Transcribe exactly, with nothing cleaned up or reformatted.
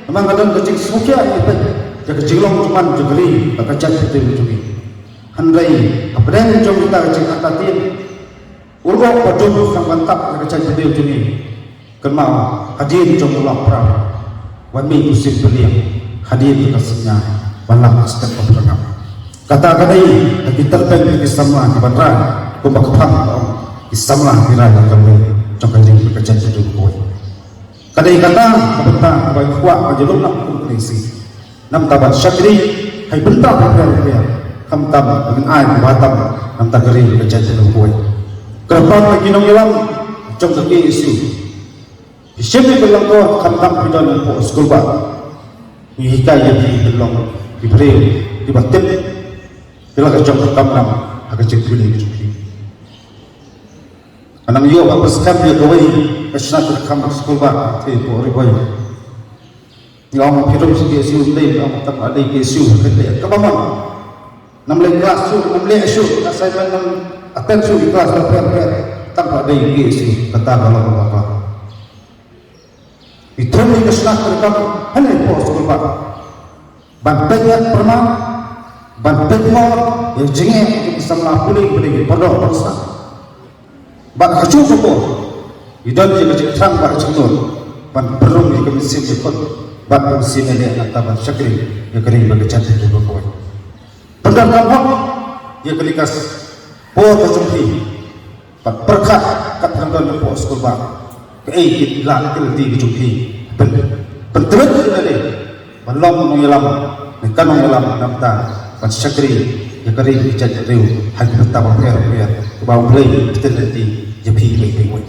Namar ka don ka jingsngewkhia ïa ka jinglong jingman jong ka ri bad ka jaitbynriew jong ngi. Hynrei hapdeng jong kita ka jingartatien, u lyoh ba dum sdang ban tap ïa ka jaitbynriew jong ngi. Kynmaw, hadien jong u lap pra, wan mih u sien pynliang, hadien ka synñia, wan lap ka step ka pyrngam. Kata ka dei ka ki tyrpeng ki samla ki ban rai, kumba ka phang ka ong, ki samla ki rai ïa ka lei jong ka ri bad ka jaitbynriew kawei. Ka dei kata ka bynta kaba ïa kwah ka jingïalum kum ka dei si. Namar ban shakri ha ki bynta bapher bapher, khamtam ban ai kaba tam namar ka ri bad ka jaitbynriew kawei. Kyrpad ïa ki nongïalam jong ka K S U. Ki shim ïa ka lyngkor khamtam ki don hapoh skul bah. Ngi hikai ïa ki ban long ki briew kiba tip, ki la ka jong ka kamram ha ka jingpule ka jong ki. Ngan ïoh ban pynskhem ïa kawei ka shna treikam skul bah, te hapoh Ri Bhoi. Ngi ong phi rung sha K S U, ym dei, ngi ong tang ba dei K S U, ka dei kaba mon. Nam leh class shuh, nam leh shuh, assignment nam attend shuh ki class bapher bapher, tang ba dei K S U, kata ka long kaba. Ngi thung ïa ka shna treikam hangne hapoh skul bah. Ban pynïaid pyrman, ban pynmor ïa ka jingeh jong ki samla pule, pule ki pyrdoh pyrsa. Bad ha kajuh ka por, ngi don ïa ka jingthrang bad ka jingnud ban pynrung ïa ka mynsiem ïakhun bad ka mynsiem ïaleh nangta ban shakri ïa ka ri bad ka jaitbynriew kawei. Pyndonkam hok ïa kane ka por ka jong phi. Bad pyrkhat kat hangto hapoh skul bah, kaei ki lad ki lynti ki jong phi. Pyn, pyntreikam ïa lade ban long nongïalam ne ka nongïalam namar ban shakri ïa ka ri ka jaitbynriew ha ki bynta bapher bapher, kaba U Blei un pyntreikam ïa phi iwei pa iwei.